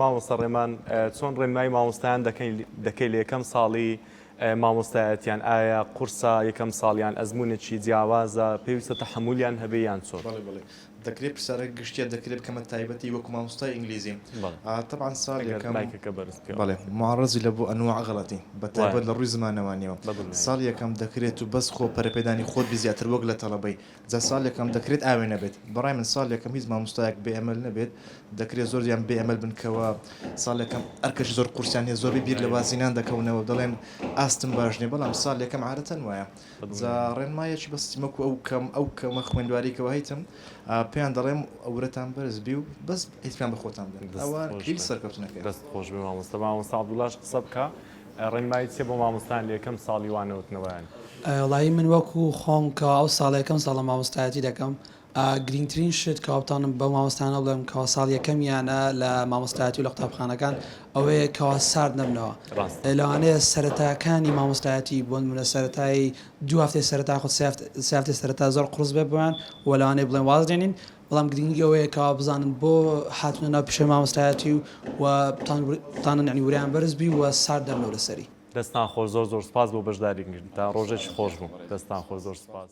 مامۆستا ڕێمان چۆن ڕێنمایی مامۆستایان دەکەی لە یەکەم ساڵی مامۆستایەتیان ئایا قورسە یەکەم ساڵیان ئەزمونێکی جیاوازە پێویستە تەحەمولیان هەبێ یان چۆن؟ بەڵێ بەڵێ دەکرێ پرسیارەکە گشتیە دەکرێ بکەمە تایبەتی وەکو مامۆستای ئینگلیزی تەبعەن ساڵ ئەگەر یەکەم مایکەکە بەرز بکەوە. بەڵێ معرضی لە بۆ ئەنواع غەڵەتی بە وایە تایبەت لە ڕووی زمانەوانیەوە بەدڵنیایی. ساڵ یەکەم دەکرێت و بەس خۆ پەرەپێدانی خۆت بی زیاتر وەک لە تەڵەبەی جا ساڵ یەکەم دەکرێت ئاوێنە بێت بەڕای من ساڵ یەکەم هیچ مامۆستایەک بێ ئەمەل نەبێت دەکرێت زۆریان بێ ئەمەل بن کەوا ساڵ یەکەم ئەرکەشی زۆر قورسیان هەیە زۆربەی بیر لە وازهێنان دەکەونەوە دەڵێن ئاستم باش نیە بەڵام ساڵ یەکەم عادەتەن وایە جا ڕێنمایەکی بەسیتم وەکو ئەو کەم ئەو کەمە خوێندواری کەوا هیتم پێیان دەڵێم ورەتان بەرز بی و بەس ئیتمان بە خۆتان بدەن دەست ئەوە خۆش کلیلی بێ سەرکەوتنەکەیە. دەست خۆش بێ مامۆستا مامۆستا عەبدوڵاش قسە بکە ڕێنمایی چیە بۆ مامۆستایان لە یەکەم ساڵی وانەوتنەوەیان؟ وەڵایی من وەکو خۆم کەوا ئەو ساڵە یەکەم ساڵە مامۆستایەتی دەکەم گرینگترین شت کەوا بتوانم بەو مامۆستایانە بڵێم کەوا ساڵ یەکەمیانە لە مامۆستایەتی و لە قوتابخانەکان ئەوەیە کەوا سارد نەبنەوە ڕاستە. لەوانەیە سەرەتاکانی مامۆستایەتی بۆ نمونە سەرەتای دوو هەفتەی سەرەتا خود سێ هەفتەی سەرەتا زۆر قورس بێت بۆیان و لەوانەیە بڵێن واز دێنین بەڵام گرنگی ئەوەیە کەوا بزانن بۆ هاتنە ناو پیشەی مامۆستایەتی و و بتوانن یانی وریان بەرز بی و سارد نەبنەوە لەسەری. دەستتان خۆش زۆر زۆر سوپاس بۆ بەشداریکردنتان ڕۆژێکی خۆش بوو دەستتان خۆش زۆر سوپاس.